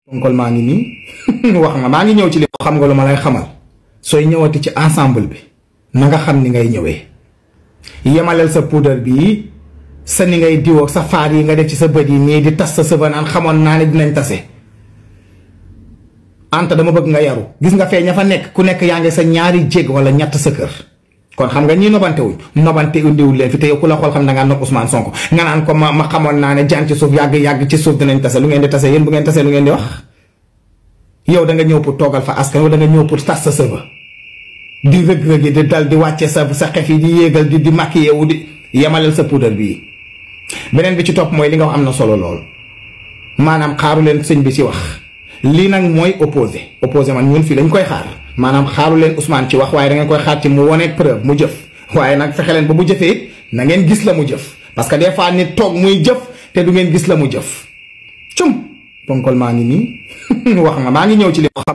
ponkol maa ngi nii wax nga maa ngi ñëw ci li xam nga lu ma lay xamal sooy ñëwati ci ensemble bi na nga xam ni ngay ñëwee yemaleel sa poudre bi sa ni ngay diwoo sa faar yi nga def ci sa bët yi nii di tas sa sëba naan xamoon naa ne dinañ tase anta dama bëgg nga yaru gis nga fee ña fa nekk ku nekk yaa ngi sa ñaari jég wala ñett sa kër kon xam nga ñii nobante wuñ nobante indiwul leen fi te yow ku la xool xam ne dangaa nopp Ousmane Sonko nga naan ko ma xamoon naa ne jaan ci suuf yàgg ci suuf dinañ tase lu ngeen di tase yéen bu ngeen tasee lu ngeen di wax yow da nga ñëw pour toogal fa askan yow da nga ñëw pour tas sa sëba di rëg-rëg yi di dal di wàcce sa xef yi di yéegal di maquillé wu di yemaleel sa poudre bii beneen bi ci topp mooy li nga wax am na solo lool maanaam xaaru leen sëñ bi ci wax lii nag mooy opposé man ñun fii dañ koy xaar maanaam xaaru leen Ousmane ci wax waaye da ngeen koy xaar ci mu wone preuve mu jëf waaye nag fexe leen ba mu jëfee it na ngeen gis la mu jëf parce que des fois nit toog muy jëf te du ngeen gis la mu jëf ponkol maa ngi nii wax nga maa ngi ñëw ci li xam